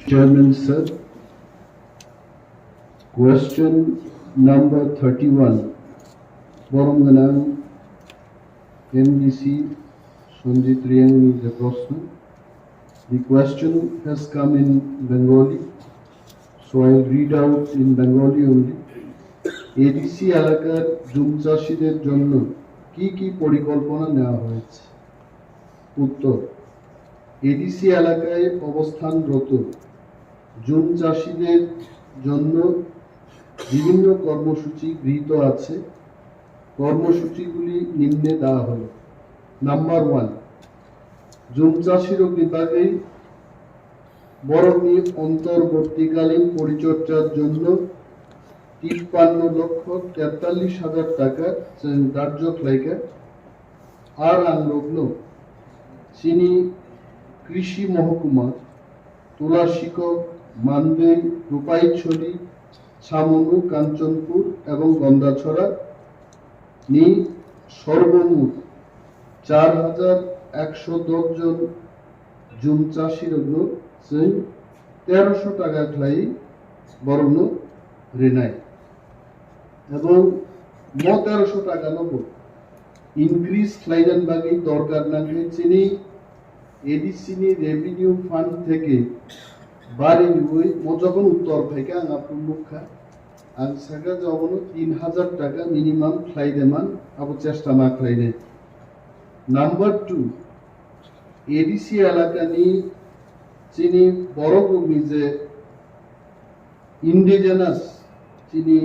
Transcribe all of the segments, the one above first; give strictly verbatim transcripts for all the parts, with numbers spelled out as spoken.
Chairman sir, question number thirty-one, borom gwnang M D C Sanjit Reang ni je proshno. The question has come in Bengali, so I'll read out in Bengali only. ADC এলাকার জুম চাষীদের জন্য কি কি পরিকল্পনা নেওয়া হয়েছে? উত্তর, এডিসি এলাকায় অবস্থানরত জুম চাষীদের জন্য বিভিন্ন কর্মসূচি গৃহীত আছে। কর্মসূচিগুলি নিম্নে দেওয়া হলো। নাম্বার ওয়ান, জুম চাষীর বিভাগে বরফনি অন্তর্বর্তীকালীন পরিচর্যার জন্য তিপ্পান্ন লক্ষ তেতাল্লিশ হাজার টাকা ধার্য খাইকা। আর আংরগ্ন চিনি কৃষি মহকুমা তুলাশিকো, মান্দেই, রূপাইছড়ি, ছামনু, কাঞ্চনপুর এবং গন্ডাছড়া নি সর্বমোট চার হাজার একশো দশ জন জুম চাষীরগনো চুই তেরোশো টাকা খাই বরনো Rinnai. Ebong mo terosho taka no bo increase khlainani bagwi dorkar nangkhe chini A D C ni revenue fund theke bari riwi mo jokhon uttor phaikha ang aphuru nukha, ang sakha je obono tin hajar taka minimum khlai de man, abo chesta ma khlainai. Number two, A D C elakani chini borok rokni je indigenous chini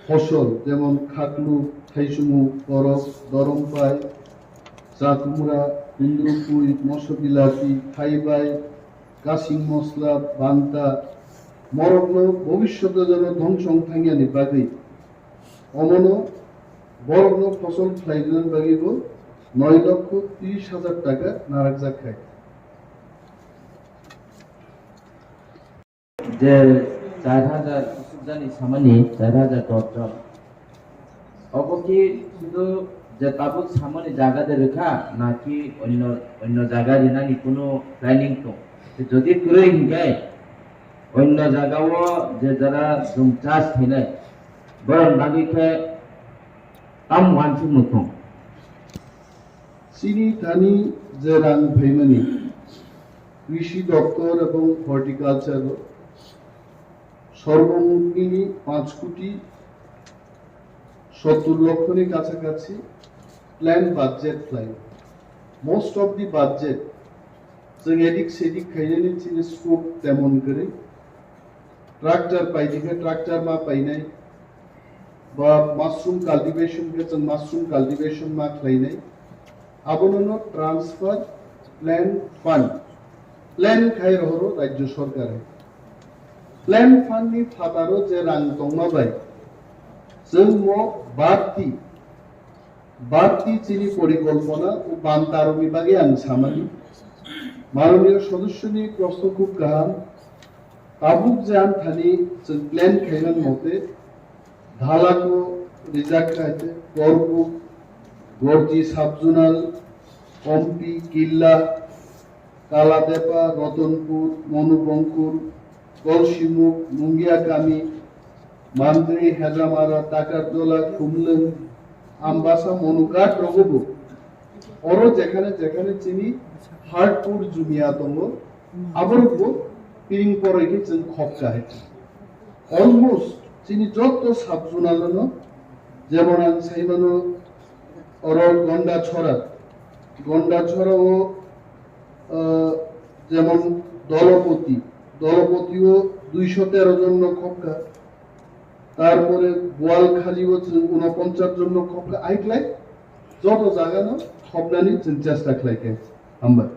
fosol, jemon khaklu, thaichungu, borok, dorompai, chakumra, kundrukui, moso bilati, thaibai, kasing mosla, banta, morokno bobishoto jeno dhongso wng thangyani bagwi omono borokno fosol khlainani bagwibo noi lokho tris hajar taka narakjak khai. Je char hajar kusukjani samani char hajar dos jon. Obo ki sudu je tabuk samani jaga de rwkha, naki onno, onno jaga rinani kunu planning tong? Jodi kwrwi hinkhe, onno jaga o je jara jwng chas khainai, borok bagwi khe tam wansuk muthung. Chini thani je rang phaimani, Krishi Doptor ebong Horticulture o সর্বমোট nini পাঁচ কোটি সত্তর লক্ষনি কাছাকাছি plan budget khlai. Most of the budget chwng edik sedik khainani chini scope temon kwrwi. Tractor paidikhe tractor ma painai, ba mushroom cultivation khe chwng mushroom cultivation ma khlainai. Abono no transfer plan fund, plan khai rohoro rajyo sorkar hai. Plan fund ni phataro je rang tongma bai chwng mo barti, barti chini porikolpona o bantarokni bagwi ang samani. Manoniyo sodosyoni proshno khub kaham. Tabuk je ang thani chwng plan khaimani mote, Dhalako rijak khaite Korbuk, Gorji Subzonal, Ompi, Killa, Kaladepa, Ratanpur, Manubongkur, Kolsimuk, Mungiakami, Mandri, Hejamara, Takardola, Khumlwng, Ambasa, Manughat rogobo. Oro jekhane jekhane chini hardcore jumia tongo, aborokbo piring poroi khe chwng khok kahai. Almost chini joto sub-zonal no, jemon ang saimano oro Gondachora, Gondachora o, ah, jemon Dolopoti, Dolopoti o duisho tero jon no khokha, tarpore Boalkhali o chwng unoponchas jon no khokha, aiklai joto jaga no khoknani chwng chesta khlaikha. Hambai.